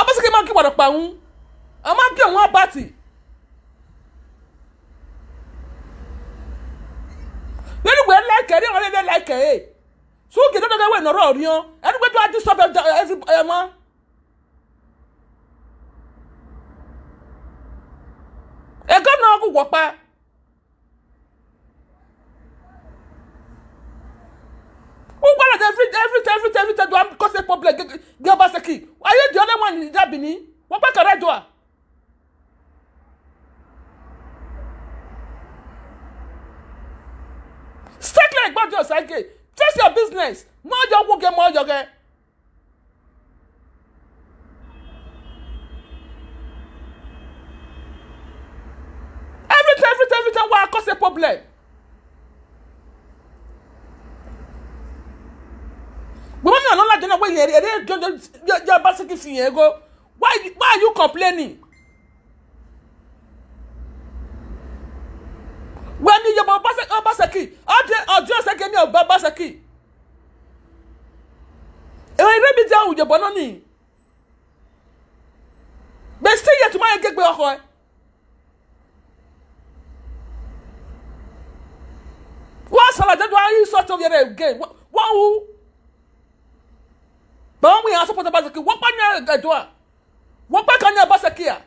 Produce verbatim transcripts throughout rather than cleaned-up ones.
Obaseki ma gie uwa rhọkpa ru, ọ ma gie wan Albert. Vbene uwẹ like ẹre, ọmwa vbe like ẹre. So ugie dọdọ ghe wẹ ne ọ rre orhiọn, ẹne uwẹ do a disturb every, every, everyone. Ego na ọ gu wẹ ọkpa. Uwa na every, every, every, every time do am cause a problem. Ge, ge, ge Obaseki. Are you the only one in that Benin? What back can I do? Stay clear, gbọdọ sage. Face your business. Mọ yọ wo ge, mọ yọ ge. Every time, every time, every time, why cause a problem? Wẹ ma miẹn ọnọna ladian na wẹ ẹ, ẹ, ẹ, ẹ, Obaseki fi ẹre gho. Why, why are you complaining? Wẹ miẹn iyobọ Obaseki, Obaseki, ọ diẹ, ọ diẹ Obaseki miẹn Obaseki. Emwa ni rre media ru iyobọ nọ nii. But still yet, ma rẹn gie egbe ọkhọe. Wa sala dadu a insult ovbi ẹre again. Wa, wa ru. But ọ wẹ iran support Obaseki, wa kpa yan ẹdua. Wa kpa ka yan Obaseki a.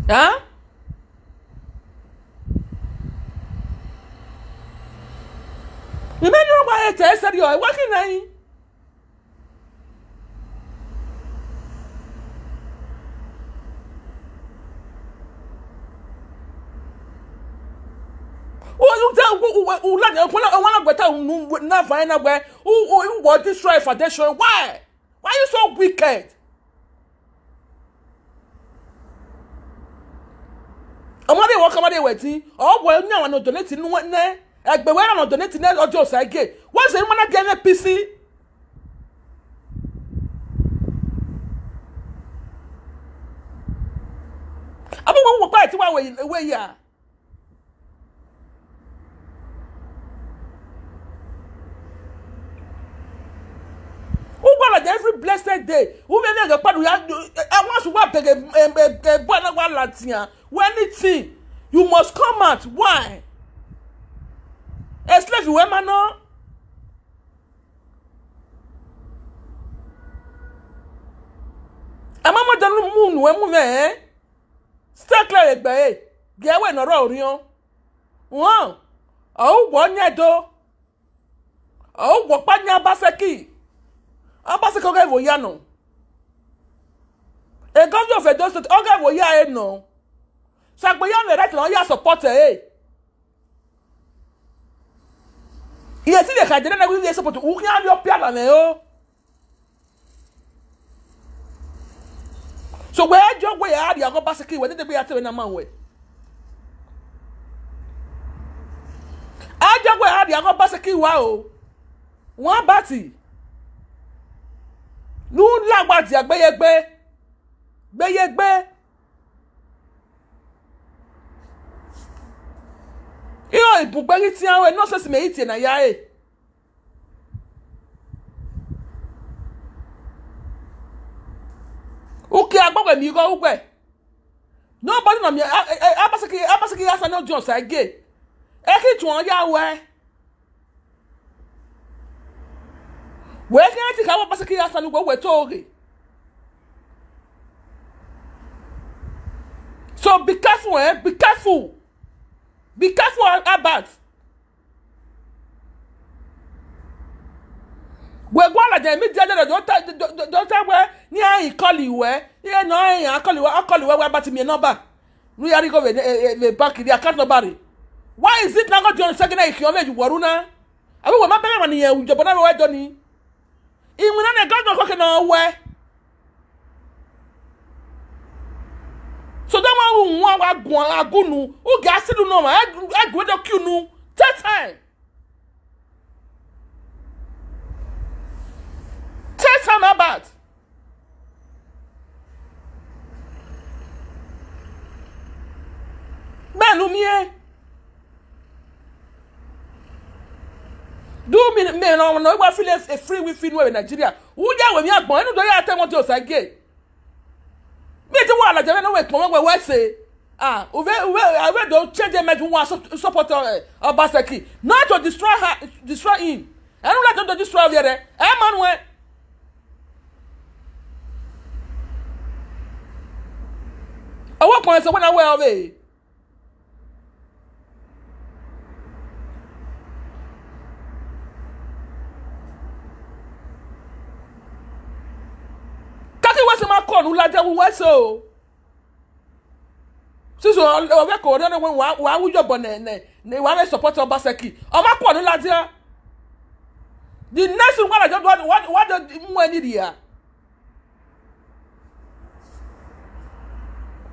Huh? Imẹ ne ọ wa he te ẹsẹrriọ, ẹ wa khin na yin. U, u, u, u, u, u, la, u, u, u, na van na wẹ, u, u, u, u destroy foundation. Why? Why you so wicked? Ọmọ rẹ wọ kọmọ rẹ wẹ ti, ọ wẹ ne àwọn donate nu nẹ, ẹgbẹ wẹ àwọn donate nẹ ọjọ ọsa ẹgẹ. Wọ́n ṣe ń mọ́nà gẹ N P C. Abụ wẹ wọ pa ẹti wa wẹ ya. Ugwara de every blessed day. Uvie vbe ghe kpadu ya, eh, eh, once uwa beghe, eh, eh, eh, boy na wa ladian. With anything, you must come out. Why? A slave wẹ ma nọ. A ma ma danu mu nu emu mwẹ, eh? Stay clear egbe ẹre, gie wẹ ne ọ rrọọ orhiọn. Wọn, ọ ru wọ yan Ẹdo, ọ ru wọ kpa yan Obaseki. Obaseki ọghe vbe oya nọ. Egọvie of Edo State, ọghe vbe oya ẹre nọ. Sagbe ya mwẹ right na, ọ ya support ẹre. Iye ti de kha dede na, we support, u khian rhie ọpia na mwẹ o. So wẹ jọ wẹ ya rhie ọghe Obaseki, wẹ dede gbe ya te vbe na ma wẹ. A jọ wẹ ya rhie ọghe Obaseki wa o. Wan bati. Nu la wa dia gbe ye gbe. Gbe ye gbe. Iro ibugbe ghi tian wẹ, nonsense mẹ i tie na ya re. Uki agbọghọ emi igho ugbẹ. Nobody nọ miẹn, a, a, a, Obaseki, Obaseki ya sa ne ọdiọn sa gie. E khin tuọn ya wẹ. Wẹ khin ẹtin kha wẹ Obaseki ya sa ne uwẹ, wẹ to ghe. So be careful, eh? Be careful. Be careful, Albert. Wẹ gua ladian media, do, do, do, do, do, do tell wẹ ne iran call wẹ, iran nọ iran call wẹ, ọ call wẹ, wẹ Albert miẹn number. Ne u ya rhie igho vbe, eh, eh, vbe bank, the account number rre. Why is it na gho John Sege na i khian vbe yu wọ ru na? Avbe wẹ ma bẹghe emwa ne irẹn ru iyobọ na vbe wẹ do ni. Iwinna ne governor kọke ne ọ wẹ. So da wan ru wan wa guan agunu, u ga sinu nọ ma, ẹ, ẹ gu do kiu nu. Take time. Take time, Albert. Gbẹn ne u miẹn. Do me, me no no wa feel a free wi feel no we Nigeria. U ya we mi agbọn, enu do ya te wọn ti osa ge. Me ti wa la jẹ no we kpọn we we se. Ah, uve uve uve do change the message wa support, eh, Obaseki. Not to destroy her, destroy him. Enu la to destroy we re. E ma nu e. Owo kpọn se wena we ove. Kaki wẹ sẹ ma kọ ne u ladian vbe uwẹ sẹ o. Sisi ọ vẹ ko rẹ ne wa wa wu yobọ nẹ nẹ ne wa vbe support Obaseki. Ọ ma kọ ne u ladian. The next thing wa na jọ wa wa jọ mu ẹni rhia.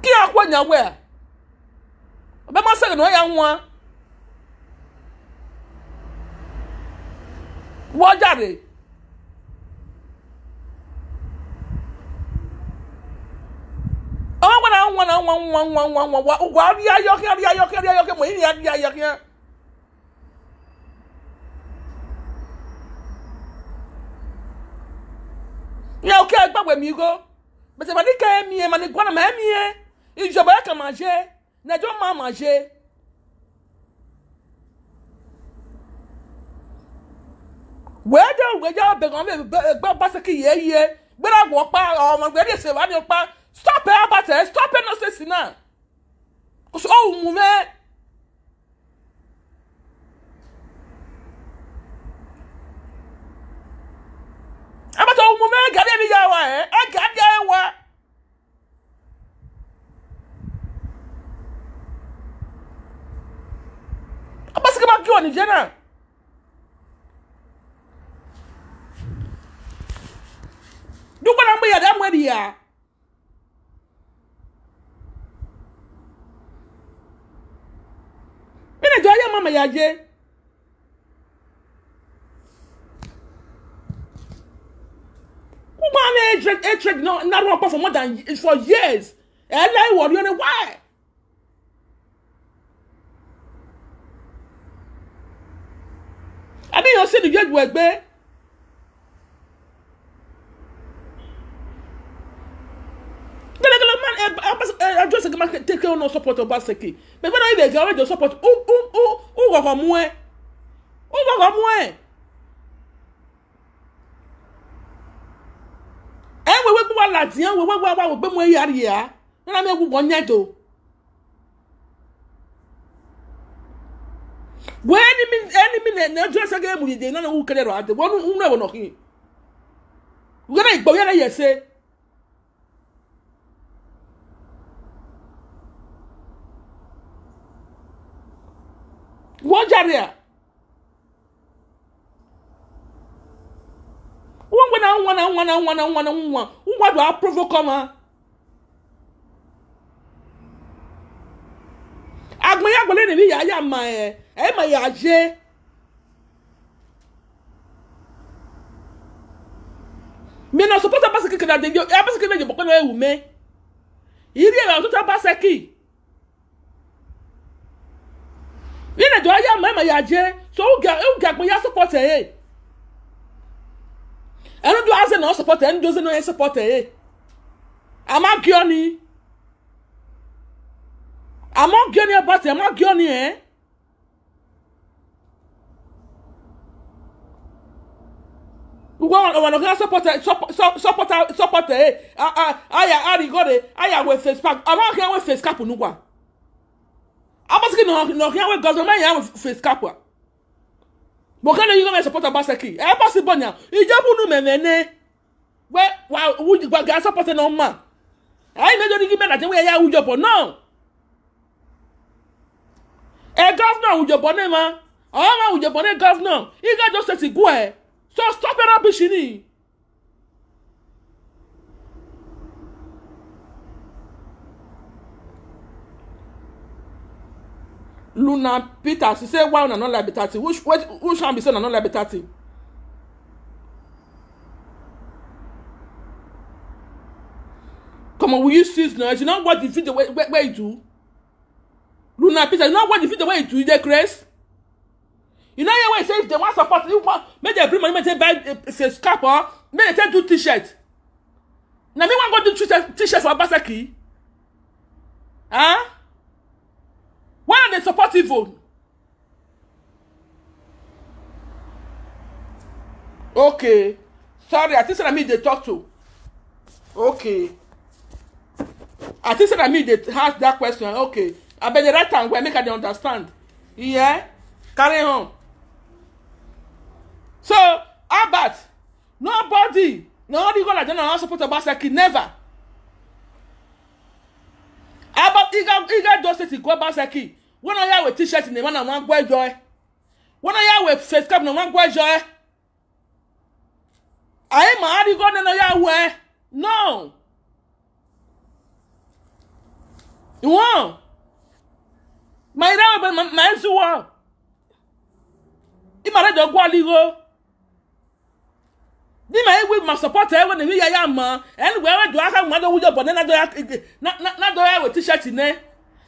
Ki a khuẹ yan wẹ, ọ bẹ ma sẹ ne ọ ya wan. Wọ jare. Ọ wa na wan na wan wan wan wan wan wa wa via yọ khian, via yọ khian, via yọ khian, mo i via via yọ khian. Iran okẹ gba wẹ miẹn igho. Bẹsẹ ma ni kẹ miẹn, ma ni guan na ma miẹn. Ijọba ẹkan ma ye, ne ẹdẹ ọma ma ye. Wẹ de wẹ ya bẹghan vbe egbe Obaseki ye ye. Gbera wọ ọkpa, ọmọ gbẹrriẹ ese vbe ọkpa. Stop ẹ, Obaseki, stop ẹ nonsense na. Ọ mu mwẹ. Obaseki, ọ mu mwẹ, gari emwi ya wa, ẹ, ẹ gari ẹ wa. Obaseki ma gie ọni ye na. Dugbe na mu ya da mu ẹre ya. Vbene do ya ma ma ya ye. Uma ame hatred, hatred na na run ọkpa for more than, for years. Ẹ la iwọ rriọ nẹ, why? Abi yọ si ne ye ju ẹgbe. Gẹlẹgẹlẹ man, eh, Obas-, eh, Obaseki ma take care no support Obaseki. But when I dey go, I just support. U u u u ghọghọ muẹ. U ghọghọ muẹ. Ẹ wẹ wẹ gbe wa ladian, wẹ wẹ wa wa wẹ gbe mu ya rhia. Na na mẹ wu wọ yan do. Wẹ enemy, enemy ne ne just say mu ye na na u kere ro ade. Wọ nu u ne wọ nọ khin. Wẹ na igbo ya na ye se. Wọ jare a. Uwa na, uwa na, uwa na, uwa na, uwa na, uwa, uwa do a provoke ọmwa. Agbọn ya gbele ne vbe ya ya ma ẹ, ẹ ma ya ye. Mẹ na support Obaseki kena de yo, Obaseki na ye bọkọ na ru mẹ. Iri ẹmwẹ ọtọtọ Obaseki. Vbene do ya ma ma ya je, so u ga, u ga gbọn ya support ẹre. Ẹnu do a zẹ ne ọ support ẹre, ẹnu do zẹ ne ọ support ẹre. A ma gie ọni. A ma gie ọni about, a ma gie ọni, eh? Uwa wa no khian support, support, support, support, eh? A, a, a ya, a righo re, a ya wẹ face cap. A ma khian wẹ face cap ne uwa. Obaseki no, no khian wẹ governor, ma ya wẹ face cap wa. But can you go support Obaseki? E possible now. I just want to mention. Wẹ wa wa ga support ne ọ ma. Ai me do ni gi me na je wẹ ya wu yobọ no. E governor wu yobọ ne ma. Ọ ma wu yobọ ne governor. I ga just say gu ẹ. So stop the rubbish ni. Luna Peters, he say why una no like Betati? Which which which one be say una no like Betati? Come on, will you cease now? You know what the video where, where, where you do? Luna Peters, you know what the video where you do? You dey craze? You know, yeah, wey say if they want support, you want, make they bring money, make they buy, eh, say, scarf, or make they take do t-shirt. Now me want go do t-shirt, t-shirt for Obaseki. Huh? Why not they support evil? Okay. Sorry, I think say na me they talk to. Okay. I think say na me they ask that question. Okay. I bet the right time where make I dey understand. Yeah? Carry on. So, Albert, nobody, no only go like that, no support Obaseki, never. Albert, he got, he got those things, go Obaseki. When I wear t-shirt in the man, I want go joy. When I wear face cap, I want go joy. Aye ma a rhie igho nene ọ ya wẹ. No. Iwẹn. Ma i rre ma, ma, ma i zuọ. I ma rre do gualọ igho. Di ma i wi ma support ẹre wẹ ne emwi ya ya ma. Ẹn wẹ wẹ do a kha ma do wu yobọ nẹ na do ya, na, na, na do ya wẹ t-shirt nẹ.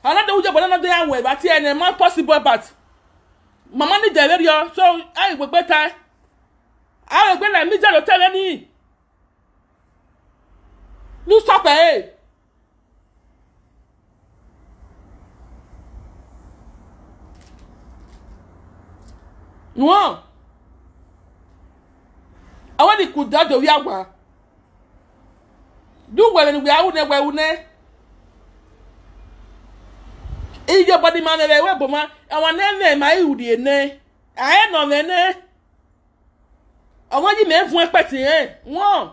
A na do wu yobọ nẹ na do ya wẹ vbe a tie nẹ, ma possible, but mama ni dẹ vberriọ, so, a i wegbe tae. A wegbe la mi zẹdẹ otọ ẹmwẹ nii. Ne u stop ẹre. Nuẹn. Avbe ni ku da do via wa. Du wẹ vbene wẹ a ru nẹ, wẹ ru nẹ. Iyobọ ni ma mwẹ vbe ẹvbo ma, ọmwa ne ẹ mwẹ ma i ru rrie nẹ. A i re ne ọ mwẹ nẹ. Ọmwa yi mẹ vuọn ẹkpẹti rẹn, wọn.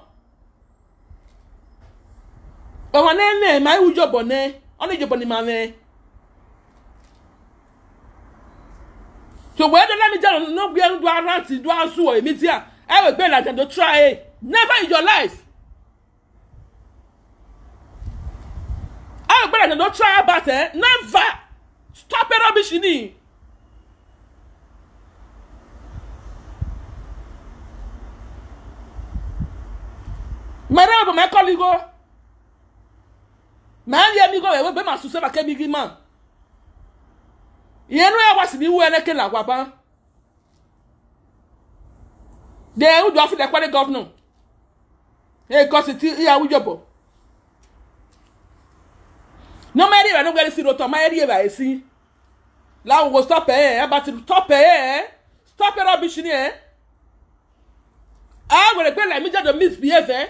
Ọmwa ne ẹ mwẹ ma i ru iyobọ nẹ, ọ ni iyobọ ni ma mwẹ. So wẹ do la mi dia ne ọ gu ẹre do a rant, do a zuọ e media, ẹ wẹ egbe ladian do try e. Never in your life. Ẹ wẹ egbe ladian do try about, eh? Never. Stop e rubbish ni. Mẹ rre obọ mẹ kọlọ igho. Mẹ rhie mi igho vbe egbe ma suse ma ke mi ghi ma. Irẹn ne wa si ni ru ẹnẹ ke la wa ban. De udu a fi dẹ kpẹre governor. E gọsi ti iya wu yobọ. Ne ọ ma rhie evbare ne ọ wẹ si rre otọ, ọ ma rhie evbare si. La wo stop ẹre, about stop ẹre. Stop e rubbish ni, eh? A wẹ egbe la mi zẹdẹ misbehave, eh?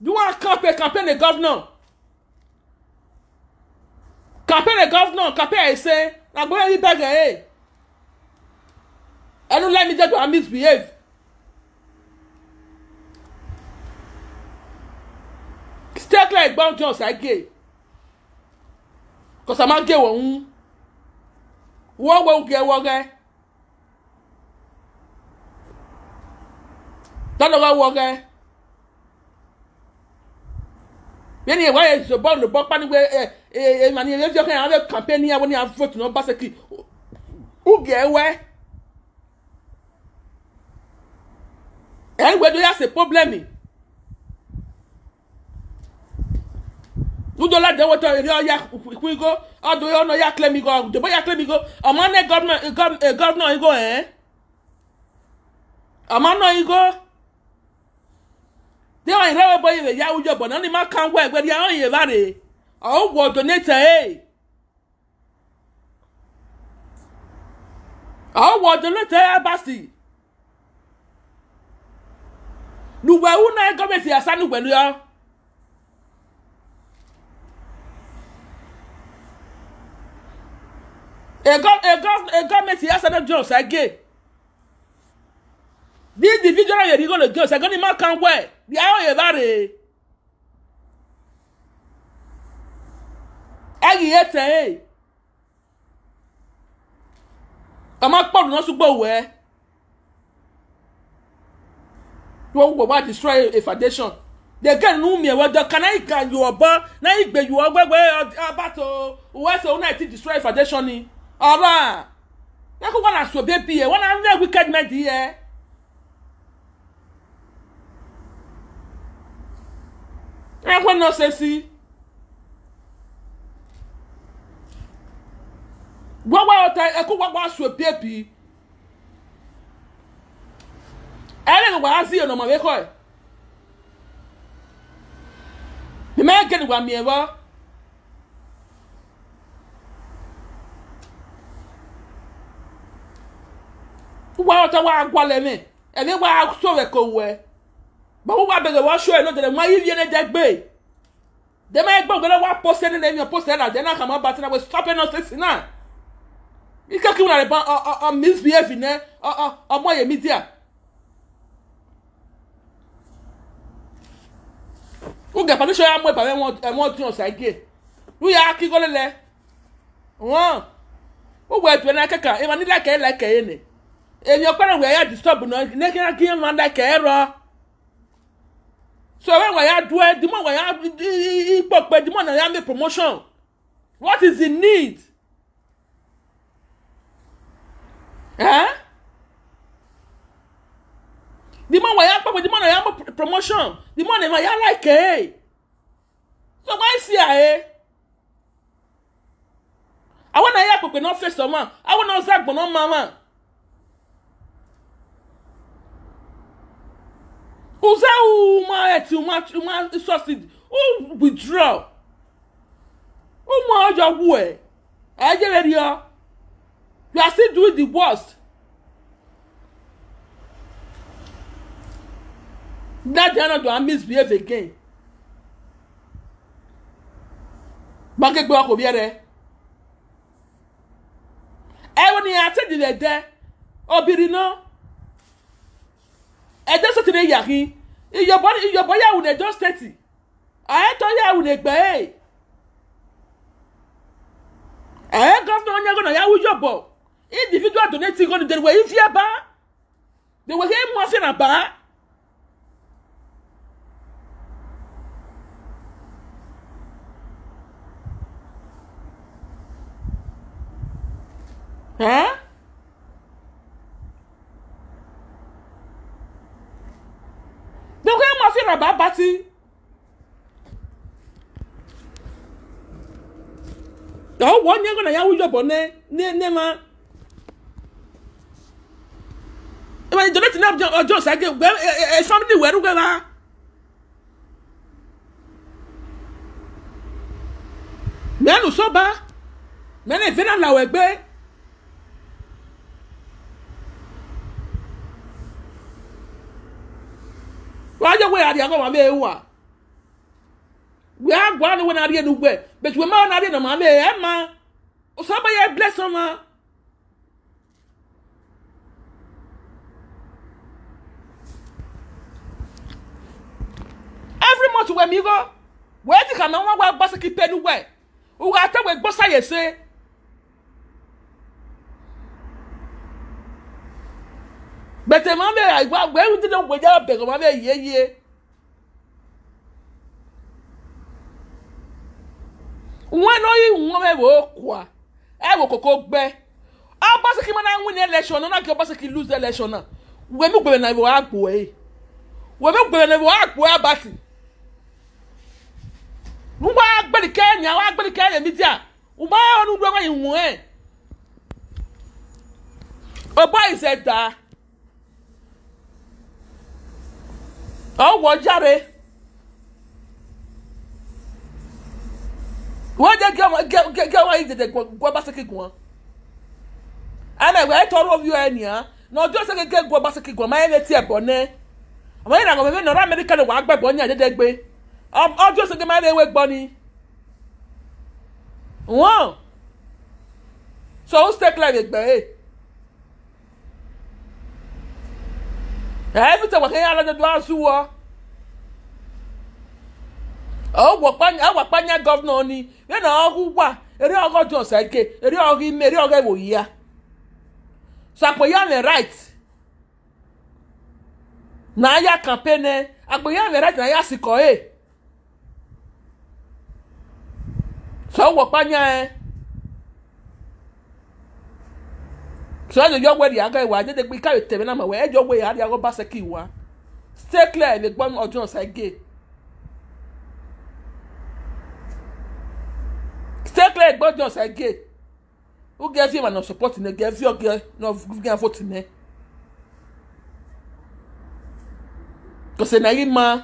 You want campaign, campaign the governor? Campaign the governor, campaign ẹse, na gbẹn vbe bẹghe ẹre. Ẹnu la mi zẹdẹ a misbehave. Stay clear, Egbon Jones, I gay. 'Cause a ma gay wọ wu. Wọ wẹ u gay wọ ghẹ. Dọlọ gha wọ ghẹ. Vbene wa ye zobọ ne obọ kpa ni wẹ, eh, eh, eh, emwa ni vbe viọ khan, avbe campaign iran wẹ ne iran vote ne Obaseki. U gay wẹ. Ẹ wẹ do ya sẹ problem. U do la dẹ wẹ otọ, erriọ ọ ya khu igho, ọ do ya nọ ya claim igho, debo ya claim igho. Ọ ma nọ government, gov-, eh, governor igho, eh? Ọ ma nọ igho. De wa rre vbe obọ ye vbe ya ru iyobọ nẹ, ọ ni ma kan wẹ, wẹ rhie ọnrẹn ye evbare. Ọ wọ donate ẹre. Ọ wọ donate ẹre, Abasi. Ne uwẹ ru na, government ya sa ne uwẹ rriọ. E gov-, e gov-, e government ya sa ne Jones ẹge. This individual na ye rhie igho ne Jones ẹge, ọ ni ma kan wẹ, rhie ọnrẹn ye evbare. Ẹ ghi re tẹn re. Ọ ma kpọlọ ne ọ sugbo wẹ. Wẹ, wẹ wa destroy a foundation. The girl nu miẹn wẹ dọ ka na i ga yo obọ, na i gbe yo wẹ wẹ, abato, wẹ so una ti destroy foundation ni. Ọra. Ya ko wa na so baby e, wa na mwẹ wicked mind ye. Ẹkhuẹ nonsense. Wa wa ota, ẹ ko wa wa so baby. Ẹmwẹ ne uwa ra zẹ ne ọ ma vbe khọe. Ne imẹ gele uwa miẹn vbọ. Uwa ọtọ wa gualọ ẹmwẹ, ẹmwẹ wa so vbe ẹko ruẹ. But uwa bẹghe vbe ọ sure nọ, dẹrẹ wan ivie ne ẹdẹ gbe. De ma egbe wẹ ne wa post ẹre ne emwi post ẹre, de na khama ba te na we stop nonsense na. Ikeke una re ba ọ, ọ, ọ misbehave nẹ, ọ, ọ, ọ mu ye media. U gẹ permission ya mu eba vbe ẹmwẹ ọdiọn Osagie. U ya ki igho lele. Wọn. U wẹ tuẹ na kẹkan, emwa ni like ẹre like ẹre nẹ. Emwi ọkpa na wẹ ya disturb nọ, ne khian gie emwa like ẹre rrọọ. So when wa ya do it, the more wa ya, ikpokpe, the more na ya make promotion. What is the need? Eh? The more wa ya kpokpe, the more na ya make promotion. The more na ya like it. So why see I? Awẹ na ya kpokpe ne ọ face ọmwa, awẹ na ọ zẹ agbọn ne ọ ma ọmwa. U zẹ u ma ẹtin, u ma, u ma succeed, u withdraw. U ma ọ yọ wuẹ, ẹ ye vberriọ. You are still doing the worst. That they are not to misbehave again. Gbangegbe ọkọ vbiẹ rẹ. Ẹvbo ne iran te di vbe ẹdẹ, obirri nọ. Ẹdẹ sẹtin ne ya khin. Iyobọ, iyobọ ya ru ne Edo State. A i tọ ya ru ne egbe ẹre. Ẹ, governor ọniẹn ghe ne ọ ya ru iyobọ. Individual donate igho ni, de wẹ i viẹ ba. De wẹ i mu afianma ba. Ẹn? De wẹ i mu afianma ba, Bati. Ọ wọ ọniẹn ghe ne ọ ya ru iyobọ ne, ne, ne emwa. Emwa ni donate ne Ojo, Ojo Osagie, wẹ, e, e, e family wẹ rre uwu evba. Mẹ ne u sẹ ọba, mẹ ne evẹn na la ruẹ egbe. Wa ye wẹ a rhie ọmwa vbe ua. Wẹ a gualọ ne uwẹ na rhie ne uwẹ, but wẹ ma na rhie ne ọ ma vbe ẹ ma. Osanobua ya bless ọmwa. Every month wẹ miẹn igho, wẹ ti khama wa wa Obaseki pay ne uwẹ. U gha te wẹ gbe Osa ye ẹse. But emwa vbe ra wa, wẹ ru dede wẹ ya bẹghe ọmwa vbe ye ye. Wẹ ne ọ ghi wọn mwẹ vbe okua, ẹ vbe okoko gbe. Obaseki ma na win election, ọ na gie Obaseki lose election na. Wẹ mu ugbẹmwẹ na vbe a gbe ẹre. Wẹ mu ugbẹmwẹ na vbe a gbe ẹre, Abati. Ne uwa gbẹdẹ kẹ nian, wa gbẹdẹ kẹ vbe media. U ma rẹn ọnii, u ru ẹmwẹ yi wọn. Obọ izẹda. Ọ wọ yare. Wẹ je gie ọmwa, gie, gie, gie ọmwa yi dede gu, gu Obaseki guan. Ana wẹ tọ rre ovbi ẹre nian. Ne Ojo Osagie gu Obaseki guan, ma rẹn vbe tie ẹbọ nẹ. Ọmwa yi na ghọmwa vbene ọ rre America ne wa gbe ẹbọ yan dede gbe. Ọ, Ojo Osagie ma rẹn vbe ru egbe ọnii. Wọn. So, u stay clear vbe egbe ẹre. Everything wa kha ya ladian do a zu uwẹ. Ọ wọ kpa, a wa kpa yan governor ni. Vbene ọ ghe uwa, erriọ ọghe Ojo Osagie, erriọ ọghe imẹ, erriọ ọghe ẹvbo hia. So, akpo ya mwẹ right ne a ya campaign nẹ, akpo ya mwẹ right ne a ya sikẹ ọre. So, wọ kpa yan ẹn. So, ẹ yọ wẹ rhie agha wa, dede gbe ka vbe te ẹmwẹ na ma wẹ, ẹ yọ wẹ ya rhie agha Obaseki wa. Stay clear vbe egbe Ojo Osagie. Stay clear egbe Ojo Osagie. U gie viọ emwa ne ọ support nẹ, gie viọ gie ne ọ gie vote nẹ. Ọse ne a ghi ma,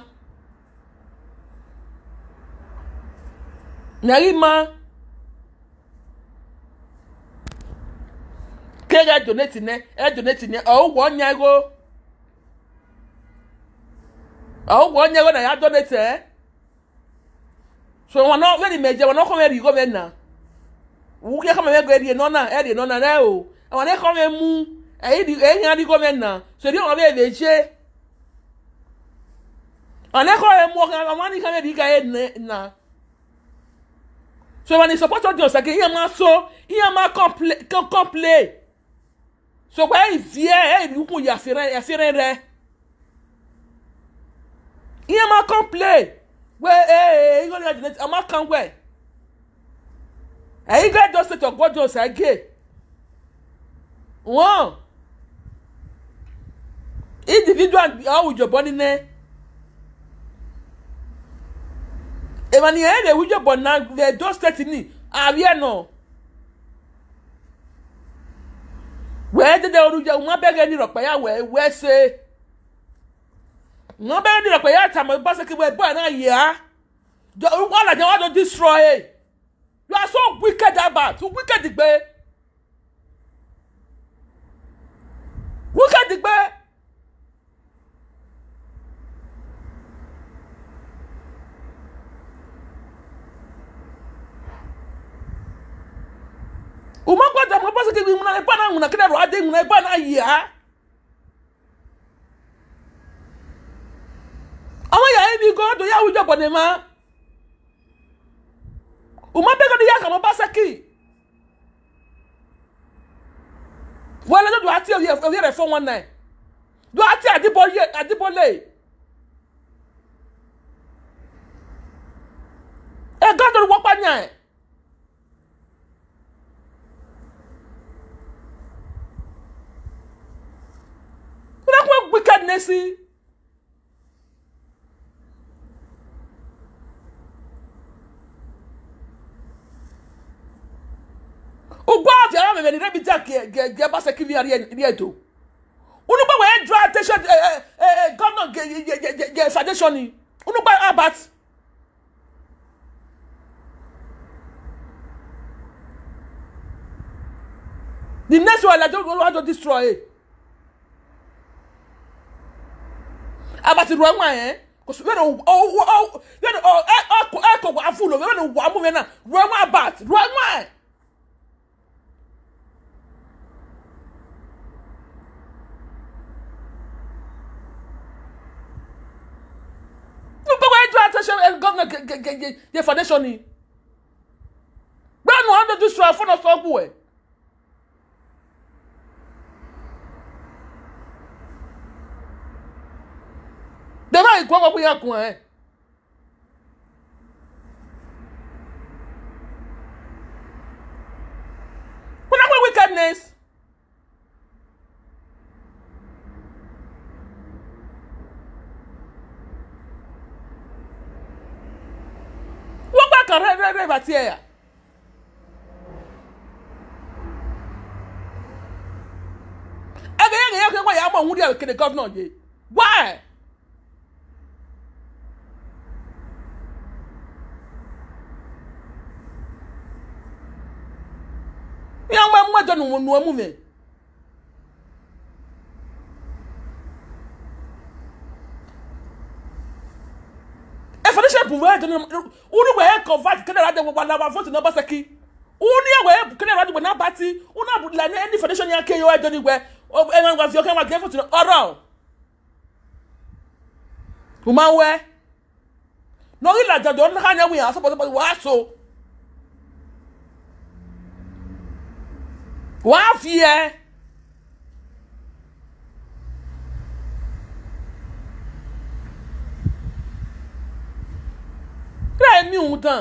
ne a ghi ma, kegha donate nẹ, ẹ donate nẹ, ọ wọ yan igho, ọ wọ yan igho ne a ya donate ẹre. So, ọmwa nọ, vbene imẹ ye, ọmwa ne ọ khọn mwẹ rhie igho mwẹ na. Uwu khian khọn mwẹ ghe rhie nọ na, ẹ rhie nọ na rẹ o. Ọmwa ne khọn mwẹ mu, ẹ i rhi, ẹ i khian rhie igho mwẹ na. So, erriọ ọmwa vbe vbe ye. Ọmwa ne khọn mwẹ mu, ọmwa ni khọn mwẹ rhie igho ẹre na. So, emwa ni support Odion Osagi, iran ma so, iran ma complain, com-, complain. So wẹ i viẹ, ẹ i rhie ukhu ya ẹfe ẹre, ẹfe ẹre rẹ. Iran ma complain. Wẹ, eh, igho ne a donate, a ma kan wẹ. Ẹ i ghe Edo State ọguọdọ sa gie. Wọn. Individual, ọ ru iyobọ ni nẹ. Emwa ni rẹn vbe ru iyobọ na vbe Edo State ni, a vbiẹ nọ. Wẹ dede oru ya, u ma bẹghe ni rhọkpa ya wẹ, wẹ se. U ma bẹghe ni rhọkpa ya tama Obaseki wẹ, boy na ye a. Do, wa ladian, wa do destroy. You are so wicked, Albert. You wicked gbe. Wicked gbe. U ma gua da mu Obaseki, iwinna ne ẹgba na winna, kene ẹro a de winna, ẹgba na ye a. Ọmwa ya ivbi igho, do ya ru iyobọ ne emwa. U ma bẹghe ne ya khama Obaseki. Wẹ lele do a tie ovbi, ovbi ẹre four one nine. Do a tie Adibo ye, Adibo le. E God do wọ kpa yan. Una ku wickedness. Ugbua ọvia ọmwa vbe ni rre bi dia gie, gie, gie Obaseki via rrie, rrie do. Unu gbe wẹ draw attention, eh, eh, eh, eh, governor gie, gie, gie, gie, gie foundation ni. Unu gbe Albert. The next one, like, don't want to destroy it. Albert, rhie ẹwaẹn, eh? 'Cause when o, o, o, o, when o, e, e, ko, e, ko wa vulo, when o wa mu mwẹ na, rhie ẹwaẹn, Albert, rhie ẹwaẹn. Unu gbe wẹ draw attention, eh, governor gie, gie, gie, gie, gie foundation ni. Gbe nu hundred destroy fo na sọ gbuẹ. Deghẹ I guan, wa wẹ iran guan ẹn. Wẹ na wẹ wickedness. Wẹ gba kan rre, rre, rre vbe tie ya. Ẹghẹ, ẹghẹ, ẹghẹ, wa ya mu uhunmwu rhie kene governor ye. Why? Iran ma mu ẹdẹ nu, nu mu mwẹ. E foundation bun vbe ẹdẹ nu, unu wẹ convert kene ra de wa la wa vote ne Obaseki. Unu wẹ kene ra de wẹ na bati, unu la ne any foundation ya ke yo ẹdẹ ni wẹ, o, ẹmwẹ wa viọ kẹ wa gie vote ne ọrọ. U ma wẹ. Ne ọ ghi ladian do na kha yan wẹ iran support, support, wa so. Wa viẹ. Rẹ emi rhunmwuda.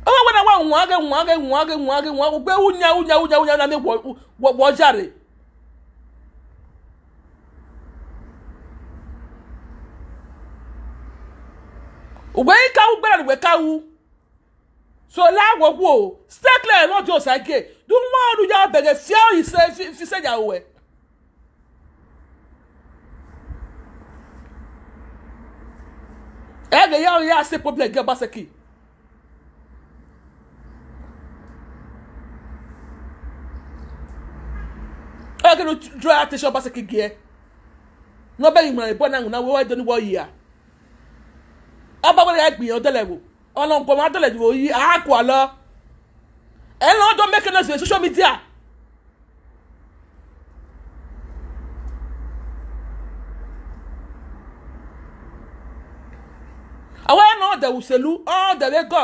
Ọ wa wẹ na wa wan ghe, wan ghe, wan ghe, wan ghe, wan ghe, wan ghe, ugbe u yan, u yan, u yan, u yan, na miẹn wọ, wọ, wọ yare. Uwẹ i ka ru ugbẹn na ne uwẹ ka ru. So la wọ wo, stay clear, ne Odion Osagi. Do ma ru ya bẹghe fi ise, fi, fi ise ya ruẹ. Ẹghẹ ya ya se problem gie Obaseki. Ẹghẹ ne draw attention Obaseki gie. Ne ọ bẹghe iwinna ebo na winna wẹ wa do ni wẹ ọ yi a. Ọba wẹ ya gbe iran dẹlẹ vbo. Ọna guọmwa dẹlẹ vbo yi a gualọ. Ẹ na do make noise vbe social media. Ọ wẹ na ọdẹ vbe uselu, ọdẹ vbe gọ.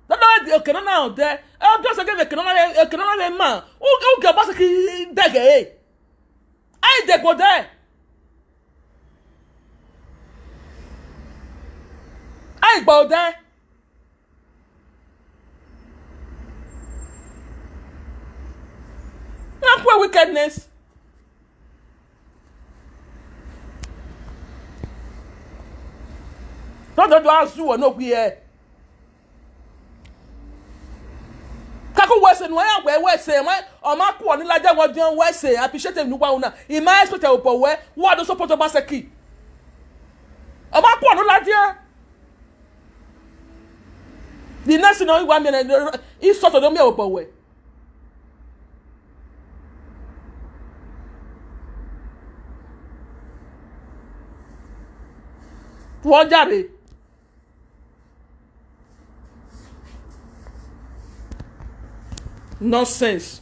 Dọdọ wẹ okẹ nọ na ọdẹ. Ọ do sẹ gẹ vbe okẹ nọ na vbe, okẹ nọ na vbe ma. U, u gie Obaseki dẹghe ẹre. A i dẹgbe odẹ. A i gba odẹ. Na pure wickedness. Dọdọ do a zu wẹ ne ọ ghi hẹ. Kaka uwẹ sẹ ne uwa ya wẹ wẹ sẹ, ọ ma, ọ ma kuọ ni ladian wẹ ọdiọn wẹ sẹ, appreciate ne uwa una. I ma expect obọ wẹ, wa do support Obaseki. Ọ ma kuọ ni ladian. The next thing, ọ i wa miẹn nẹ, i sort of do miẹn obọ wẹ. Wọ jare. Nonsense.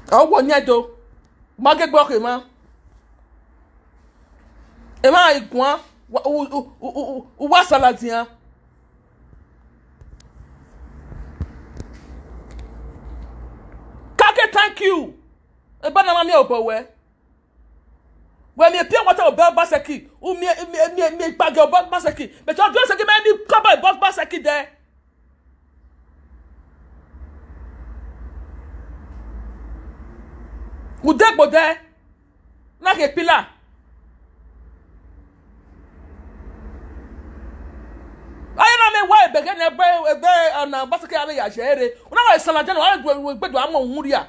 Ọ wọ yan do. Ma ghe gbe ọkhe emwa. Emwa i guan, wa, u, u, u, u, u wa saladian. Kake, thank you. Eba na ma miẹn obọ wẹ. Wẹ miẹn pure water obọ Obaseki, u miẹn, miẹn, miẹn, miẹn ikpagẹ obọ Obaseki. But ọ do sẹ gẹ ma miẹn kọbọ obọ Obaseki dẹ. Udegbe odẹ. Na khe pila. Aye na mẹ wa ebe ghe ne ebe, ebe ọna Obaseki avbe ya ye ẹre. Una wa saladian, wa gbe, gbe do amọ uhunmwu ria.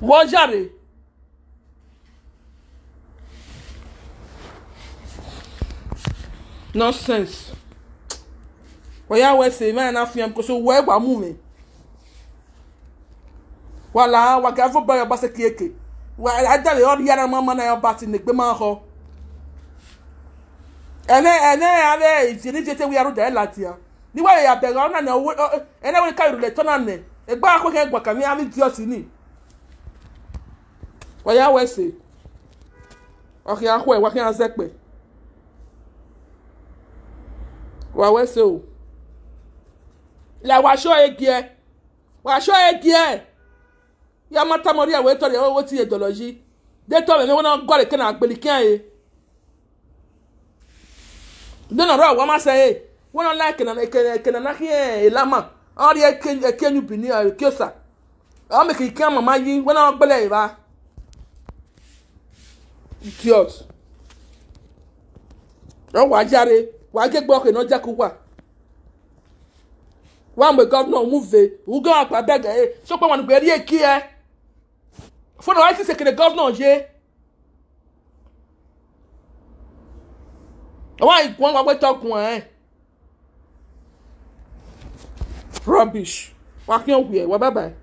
Wọ jare. Nonsense. Wẹ ya wẹ sẹ, emwa na fian because wẹ wa mu mwẹ. Wa la, wa ga vo ba Obaseki eke. Wa a da vbe ọ rhie ara ma ma na ya ba ti ne egbe ma khọ. Ẹnẹ, ẹnẹ avbe iye ni viete wẹ ya rhunmwuda ẹre ladian. Ni wa ya bẹghe ọna nẹ, ẹnẹ wẹ ka rhulẹ tọ na nẹ. Egbe a khuẹ khian gua kan vbe avbe idiot ni. Wa ya wẹ sẹ. Ọ khian khuẹ, wa khian zẹkpẹ. Wa wẹ sẹ o. La wa sure giẹ. Wa sure giẹ. Ya ma tama ọrriẹ wẹ tọrọ wẹ ti ye dọlọ yi. De tọ mwẹ wẹ na gọrọ eke na gbele ikian re. De na rọ wa ma sẹ re. Wẹ na la eke na, eke, eke na na khian elama. Ọ rhie eke, eke enu bini, eke osa. Ọ mẹ ke ikian mama yi, wẹ na gbele evba. Idiot. Ọ wa jare, wa ghe gbe ọkhe ne ọ jaku wa. Wa mu governor mu ve, u ghe ọkpa bẹgẹ re, sokpan wa ne u gbe rhie eki ẹre. Fo na wa si sekere governor ye. Wa i guan, wa wẹ te ọ guan ẹn. Rubbish. Wa khian wiẹ, wa bye bye.